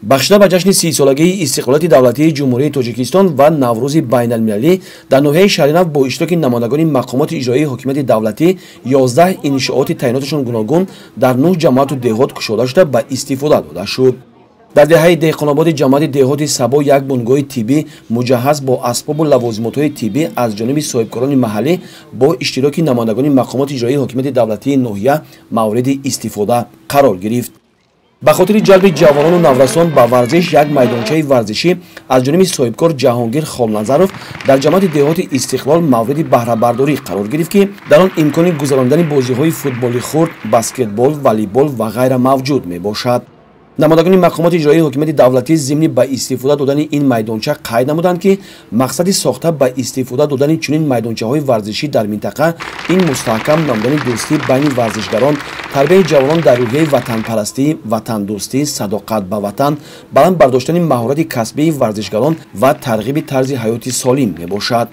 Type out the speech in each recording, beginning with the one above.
Бахшида ба ҷашни 30-солагии истиқлолияти давлатии Ҷумҳурии Тоҷикистон ва Наврӯзи байналмилалӣ дар ноҳияи Шаҳринав бо иштироки намояндагони мақомоти иҷроии ҳокимияти давлатӣ 11 иншооти таъиноташон гуногун дар 9 ҷамоату деҳот кушода шуда ба истифода дода шуд. Дар деҳаи Деҳқонободи ҷамоати деҳоти Сабо як бунгоҳи тиббӣ муҷаҳҳаз бо асбобу лавозимотҳои тиббӣ аз ҷониби соҳибкорони маҳаллӣ бо иштироки намояндагони мақомоти иҷроии ҳокимияти давлатии ноҳия мавриди истифода қарор гирифт. Ба хотири ҷалби ҷавонону наврасон ба варзиш як майдончаи варзишӣ аз ҷониби соҳибкор Ҷаҳонгир Холназаров дар ҷамоати деҳоти Истиқлол мавриди баҳрабардорӣ қарор гирифт, ки дар он имкони гузарондани бозиҳои футболи хурд, баскетбол, волейбол ва ғайра мавҷуд мебошад. Намояндагони мақомоти иҷроии ҳокимияти давлатӣ зимни ба истифода додани ин майдонча қайд намуданд, ки мақсади сохта ба истифода додани чунин майдончаҳои варзишӣ дар минтақа ин мустаҳкам намудани дӯстӣ байни варзишгарон, тарбияи ҷавонон дар рӯҳияи ватанпарастӣ, ватандӯстӣ, садоқат ба ватан, баланд бардоштани маҳорати касбии варзишгарон ва тарғиби тарзи ҳаёти солим мебошад.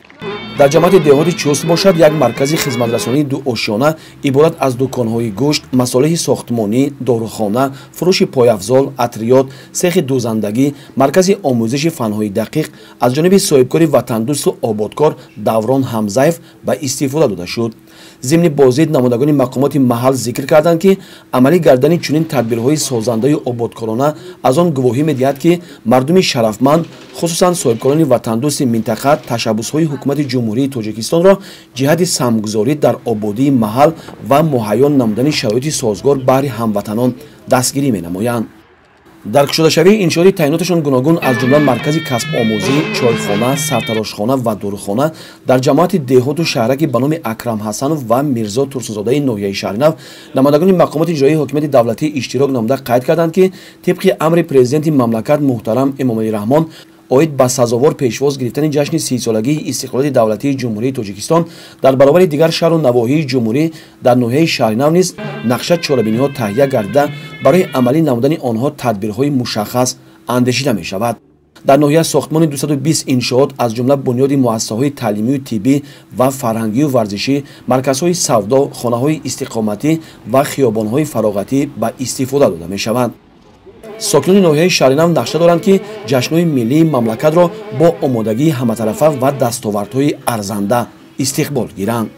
Дар ҷамоати деҳоти Чуст бошад як маркази хизматрасонии дуошёна иборат аз дуконҳои гӯшт, масолеҳи сохтмонӣ, дорухона, фурӯши пойафзол, атриёт, сехи дӯзандагӣ, маркази омӯзиши фанҳои дақиқ аз ҷониби соҳибкори ватандӯсту ободкор Даврон Ҳамзаев ба истифода дода шуд. Зимни боздид намояндагони мақомоти маҳал зикр карданд, ки амалӣ гардани чунин тадбирҳои созандаю ободкорона аз он гувоҳӣ медиҳад, ки мардуми шарафманд, хусусан соҳибкорони ватандӯсти минтақа ташаббусҳои ҳукумати Ҷумҳурии Тоҷикистонро ҷиҳати самтгузорӣ дар ободии маҳал ва муҳайё намудани шароити созгор баҳри ҳамватанон дастгирӣ менамоянд. Дар кушодашавии иншооти таъиноташон гуногун аз ҷумла маркази касбомӯзӣ, чойхона, сартарошхона ва дорухона дар ҷамоати деҳоту шаҳраки ба номи Акрам Ҳасанов ва Мирзо Турсунзодаи ноҳияи Шаҳринав намояндагони мақомоти иҷроии ҳокимияти давлатӣ иштирок намуда қайд карданд, ки тибқи амри президенти мамлакат муҳтарам Эмомалӣ Раҳмон оид ба сазовор пешвоз гирифтани ҷашни 30-солагии истиқлолияти давлатии Ҷумҳурии Тоҷикистон дар баробари дигар шаҳру навоҳии ҷумҳурӣ дар ноҳияи Шаҳринав низ нақша чорабиниҳо таҳия гардида барои амалӣ намудани онҳо тадбирҳои мушаххас андешида мешавад. Дар ноҳия сохтмони 220 иншоот аз ҷумла бунёди муассисаҳои таълимию тиббӣ ва фарҳангию варзишӣ, марказҳои савдо, хонаҳои истиқоматӣ ва хиёбонҳои фароғатӣ ба истифода дода мешаванд. Сокинони ноҳияи Шаҳринав нақша доранд, ки ҷашнҳои миллии мамлакатро бо омодагии ҳаматарафа ва дастовардҳои арзанда истиқбол гиранд.